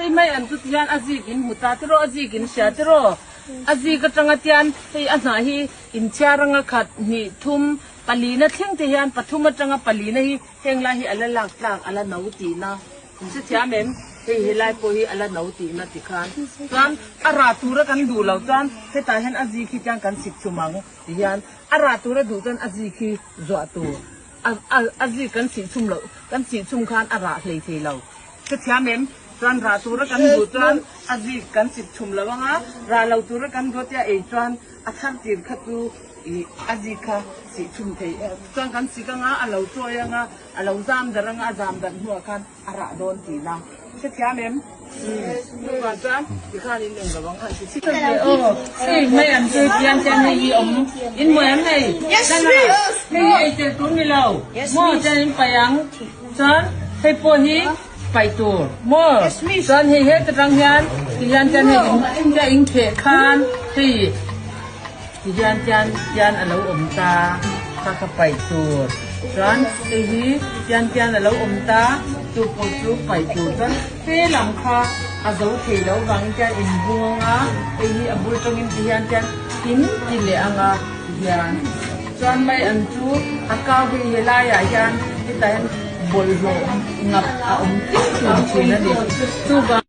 Hei mai an chu tihian a zik in hmu ta tiraw, a zik in hria tiraw? A zik atanga tian hei a hnah hi inchhiar anga khat, hnih, thum, palina thleng te hian pathum atanga palina hi heng lai hi a la lak tlak a la no tihna. In hrethiam em? Hei helai pawh hi a la no tihna tikhan chuan a rah tura kan duh loh chuan hetah hian a zik hi tiang kan sik chhum ang tihian a rah tura duh chuan a zik hi zuah tur. A a a zik kan sih chhum loh kan sih chhum khan a rah hlei thei lo. Hrethiam em? Chuan rah tura kan duh chuan a zik kan sik chhum lo anga, rah lo tura kan duh tia ei chuan a thar tir kha chu ih a zik kha sih chhum thei chuan kan sik anga a lo chawi anga a lo zam darh anga a zam darh hnuah khan a rah dawn tihna. Hrethiam em? Chuvang chuan tikhan in eng lo ang han ti chik ve aw. Hei mai an chu tiang tiang hei hi awm in hmu em hei? Hei hi ei tel tur ni lo maw chuan in paih ang chuan hei pawh hi paih tur maw chuan hei heta tang hian tihian tiang hei in tia in kheh khan hei Tihian tian tian a lo awm ta kha ka paih tur chuan hei hi tian tian a lo awm ta chu pawh chu paih tur chuan fe lam kha a zo thei lo vang tian inbung anga hei hi a bul tangin tihian tian in ti leh anga tihian chuan mai an chu a kau hei helaiah hian hetah hian bawlhhlawh ngap a awm teuh thin thin a ni chuvang.